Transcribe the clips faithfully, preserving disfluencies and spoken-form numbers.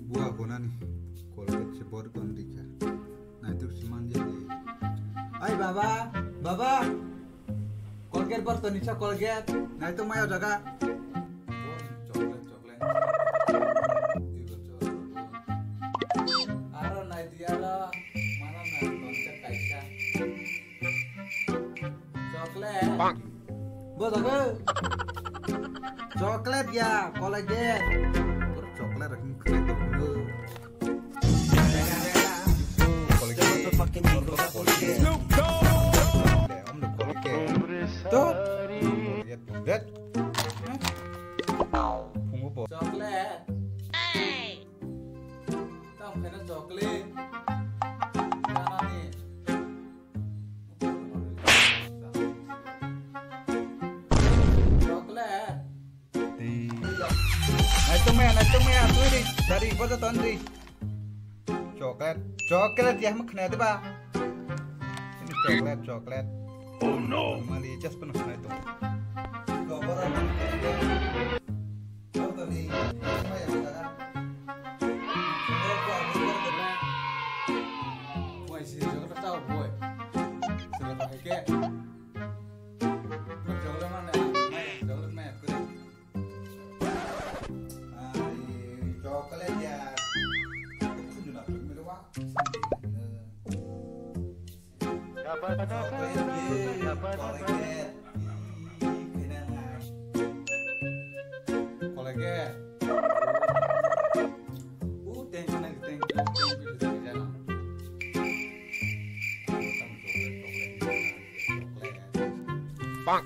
Bua bonani Colgate se bor kon dikha. Naituk si manje de. Ai baba, baba. Colgate bor to nisa Colgate. Naituk mayo jaga. Chocolate, chocolate. Aro nai di aro. Mana na tonte kaisa. Chocolate. Bang. Bo jago. Chocolate ya, Colgate. Chocolate rakhing khre to. Colgate. Colgate. Om lo Colgate. To. Colgate. Phungo bo. Chocolate. Tam khaina chocolate. Kanani. Chocolate. Di. Naituk maya, naituk maya, tui di. Dari, bojo ton di. Chocolate, chocolate ya, mak khna de ba. Ini chocolate, chocolate. Oh no. Mali, just pun khna itu. Boy, si jaga ta chao, boy. Sila pakai ke. Boy, chocolate mana? Maya, chocolate maya, kure. Ai, chocolate ya. Khujuna, khujuna, wa. Chocolate, chocolate. Ih, kena ngai. Chocolate. Uh, thank you, thank you, thank you, thank you, thank you, thank you. Chocolate, chocolate, chocolate. Bang.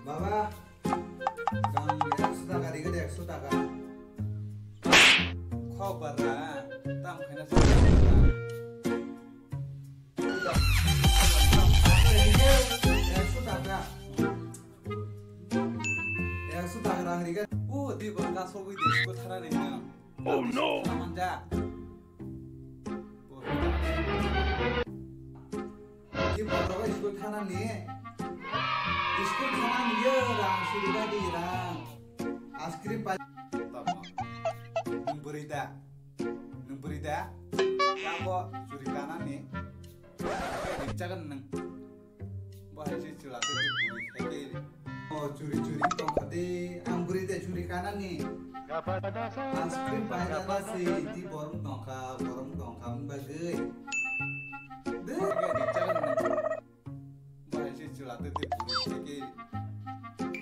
Baba. Gang ekso taka rigadi, ekso taka. Khok barra, tam khaina sa. Ekso taka. Ekso taka rang rigadi. O, di bangka sogwi di, sogwi thara ringna. Oh no! Manja. Ki borok school thana ni. School thana ni yo rang suri ba di rang. Ice cream pa. Tamo. Nung bwrwi da. Nung bwrwi da. Kabo suri kana ni. Rik chagan nung. Bo hai se chwla tei bwrwi khai tei. O churi churi tongkha de, ang bwrwi de churi kanani. Ice cream paina na se, di borom tongkha, borom tongkha wng bagwi. De. Bo hai se chwla tei bwrwi khai tei.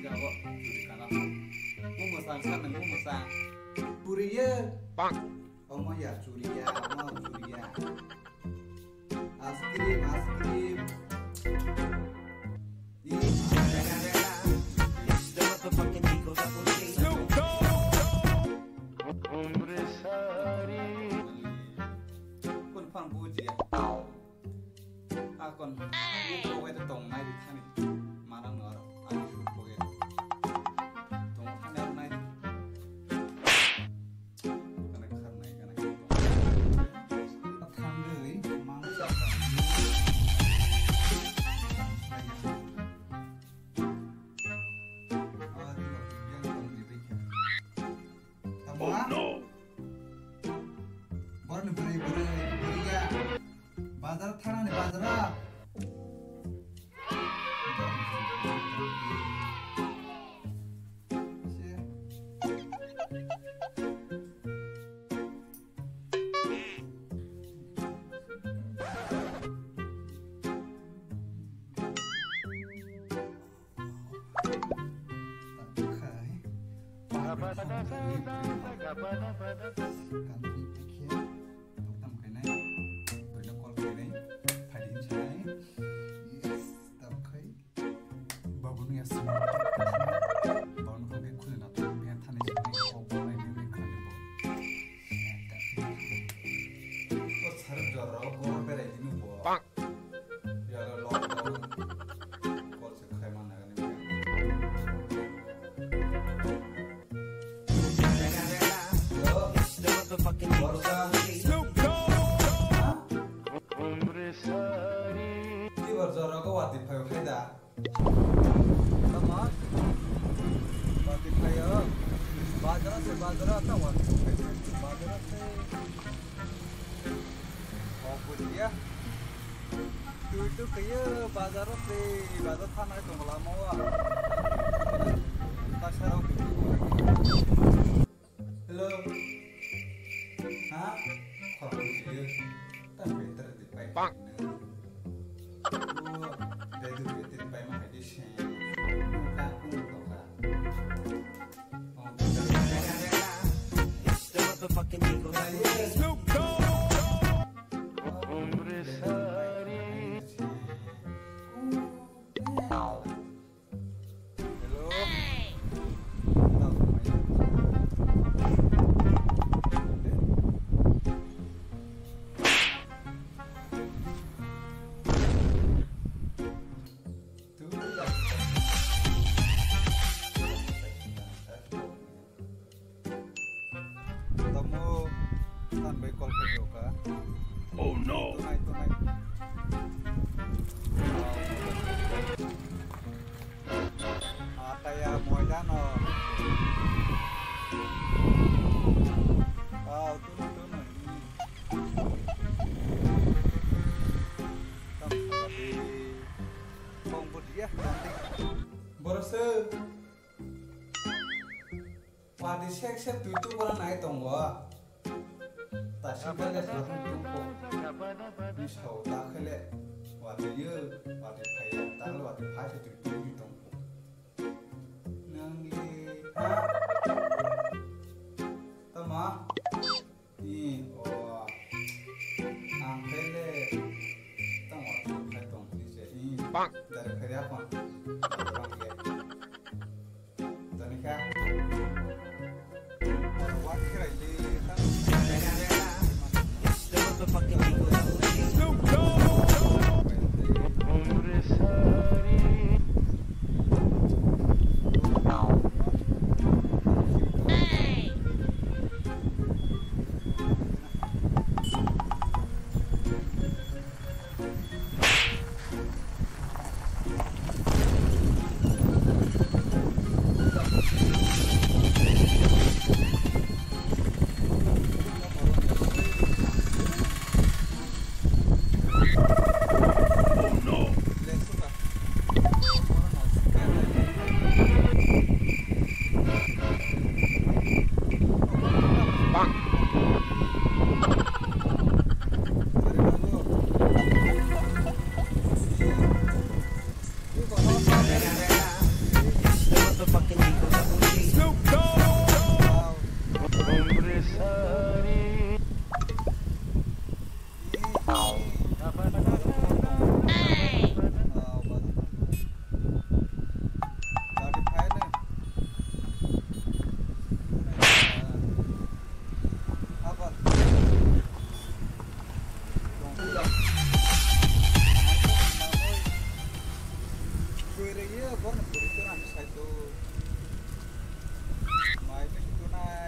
Jabo churi kana. Mo mwsang sa nang, mo mwsang. Bwrwi ye. Bang. Omo ya churi ya, omo churi ya. Ice cream, ice cream. Kun phang buji ya. Akon. Upo wai to tong nai di thani. Manang nor. Ani upo ge. Tong thani ar nai. Kana kharnai, kana kharnai. Thangwi mangsa. Oh no! Borni bwrwi, bwrwi, bwrwi ya. Bazar thanani bazar. Yes, tabkhai. Babunu ya sini. Babunu khe khuli na thang, biya thani sini kok bolai ni khani bo. O sar jor ro, gor berai dinu bo. Bang. Ya lo lockdown. Call Bor jora ko wati phaio khai da. Tama? Wati phaio. Bazar se bazar ta wati phaio. Bazar se. Oh, bujiya. Tu tu kaya bazar se bazar thana tong lama wa. Kasar. Hello. Ha? Khoroknwi swiwi. Ta better di pai. Bang. O, dai du better di pai ma hai di se. Ka kum to ka. Oh, better di pai. It's the motherfucking Eagle. Snoop Dogg. Oh, better di pai ma hai di se. Hello. Tamo tan bai call khaijak kha. Oh no. Tonai, tonai. Ataya moidano. Aw, tunu, tunu. Tam sakati. Kong budiya, nanti. Borok se. Wadi sek sek twi tubura nai tongo. Ta sikha le sakni tongko. Ni sao ta khele. Wadi ye, wadi phaiya, ta le wadi phai se twi tubui tongko. Nang le, ha? Tama? Ni, o. Ang khele. Tama, khai tong, ni se. Ni. Bang. Dari khaiya kon. Bang le.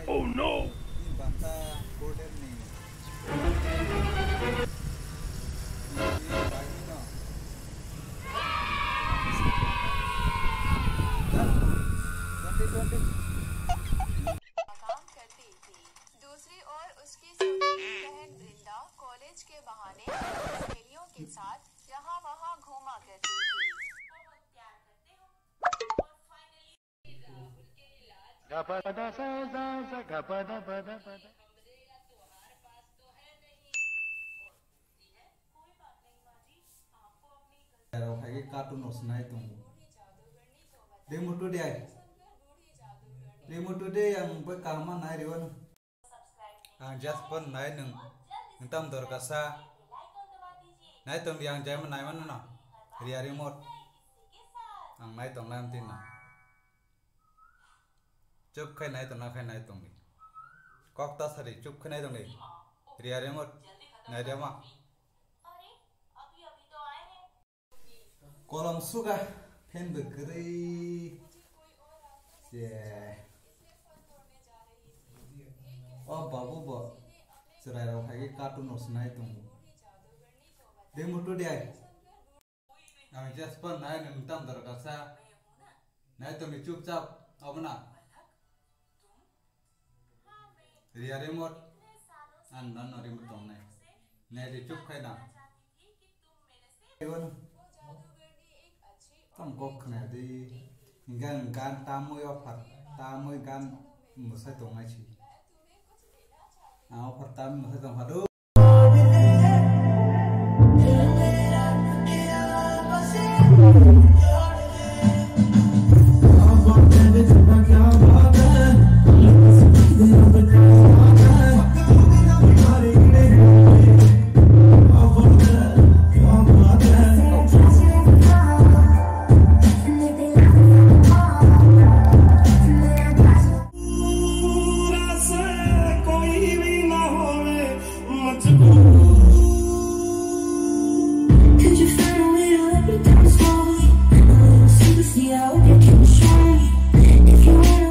Oh no! काम करती थी। दूसरी ओर उसकी सौतेली बहन वृंदा कॉलेज के बहाने अपनी सहेलियों के साथ यहाँ वहाँ घूमा करती थी। Rok hai khe cartoon rok se nai tongo. De mutu de ai. De mutu de ang bai kaham ma nai rw ano. Ang just pon nai nwng, nwng tam dorkar sa. Nai tong di ang jai ma nai mano no. Real remote. Ang nai tong nai mtwi no. Chup khai nai tong na khai nai tong di. Kok ta sari chup khai nai tong di. Real remote. Nai dia ma. Kolom suga, fan bo kwrwi. Je. O babu bo chwrai rok hai khe cartoon rok se nai tongo. De mutu de ai. Ang just phone nai nung tam dorkar sa. Nai to ni chupchap, obo na. Riya remote. An dan no remote tong nai. Nai de chup khai na. Tam kok khna di. Gan gan tamoi offer. Tamoi gan musai tong nai si. Ang offer tam musai tong phado. Could you find a way to let me down slowly? I know sympathy, I hope you can show me. If you wanna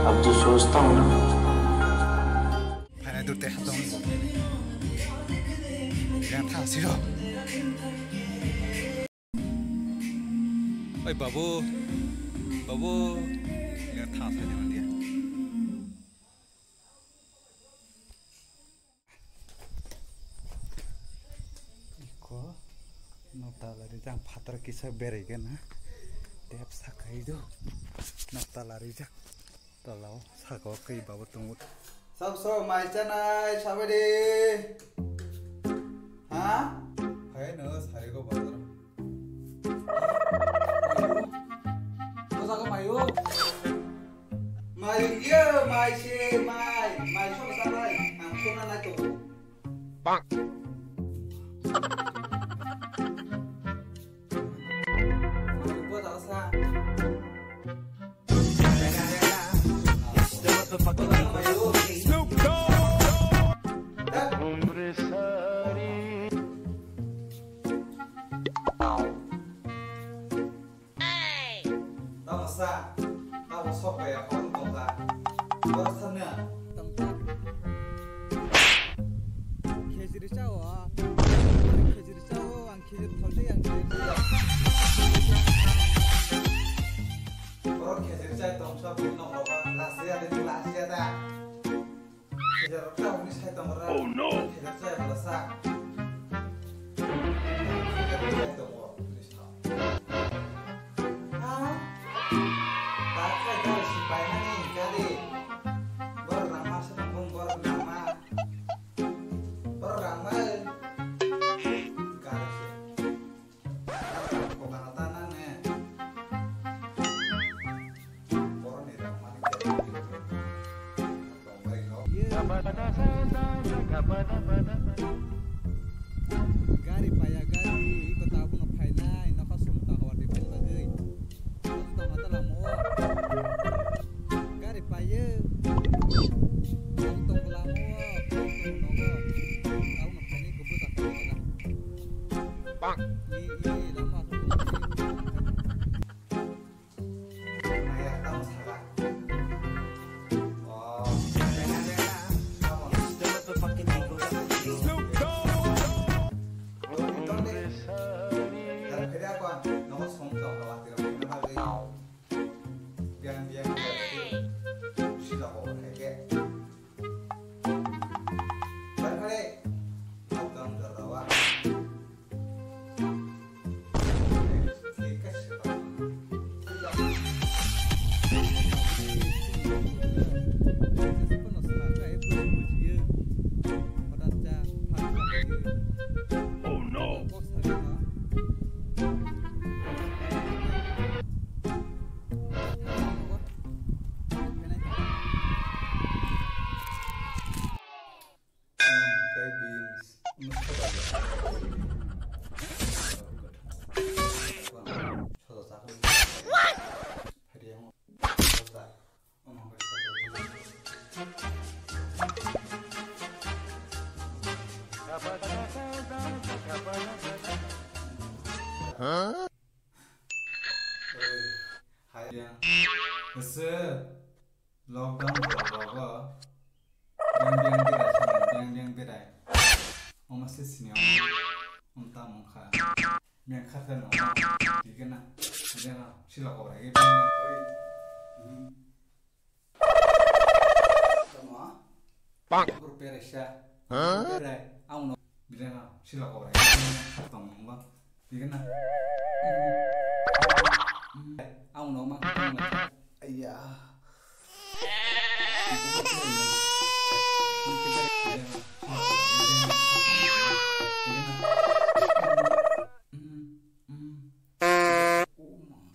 अब जो सोचता हूँ ना। Phainai dur tei hatong. Yang thang siro. Oi babu, babu, yang thang sai dia. Iko, no tala rijak phatar kisa berai gana. Tep sakai do, no tala rijak. Tolao saka o kei babo tongo. Sab sab mai chanai sabai de. Ha? Hai no sari go bazar. Ko jaga mai o. Mai ye mai se mai mai so sa mai. Ang so na nai to. Bang. Mai ko jaga sa. Tamo sa, tamo sok bai ya, hor tong ta. Hor sa na. Tong ta. Khejri chao, ah. Khejri chao, ang khejri thal de, ang khejri. Borok khejri chai tong sa, bini nok rogo, last year, last year ta. Khejra rok ta hwnwi sai tongo ra. Oh no! Khejra chaya bwla sa. Khejra chaya tongo hwnwi sa. Ha? Ta khai ta si paimani gari. Borok rangma se tongmung, borok rangma. Borok rangma. Gari se. Gari paya gari, iko tabuk no phainai, nokha sum ta hor di phaina bagwi. Tong hata lama o. Gari paye. Tong tong lama o. Tong tong nogo. Tau no phani ko busa phani ko da. Bang. Ni ni lama ko. Naya tang sala. Oh. Hai ya. Ese lockdown rogo beng beng berai, beng beng berai. Oma se sini om ta mungkha. Beng kha kha no. Dikena. Dikena. Sila ko rai beng beng. Tamo? Bang. Guru pere sha. Huh? Pere. Ang no. Bilang sila ko rai. Tong ba. Bilang na. Ang no ma. Iya.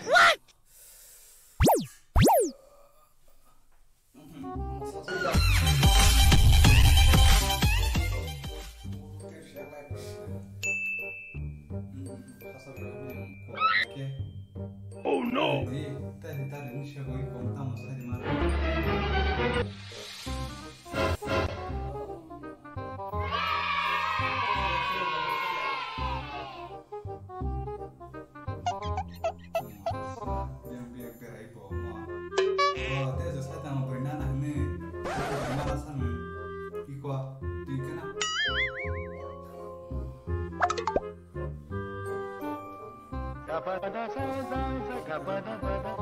What? Oh no! Biyang biyang berai bo mo. O, te jo sai tamo bwrwi nana hwnwi. Bwrwi nana sanu. Iko, twi kana. Kapada sa sa sa kapada pada.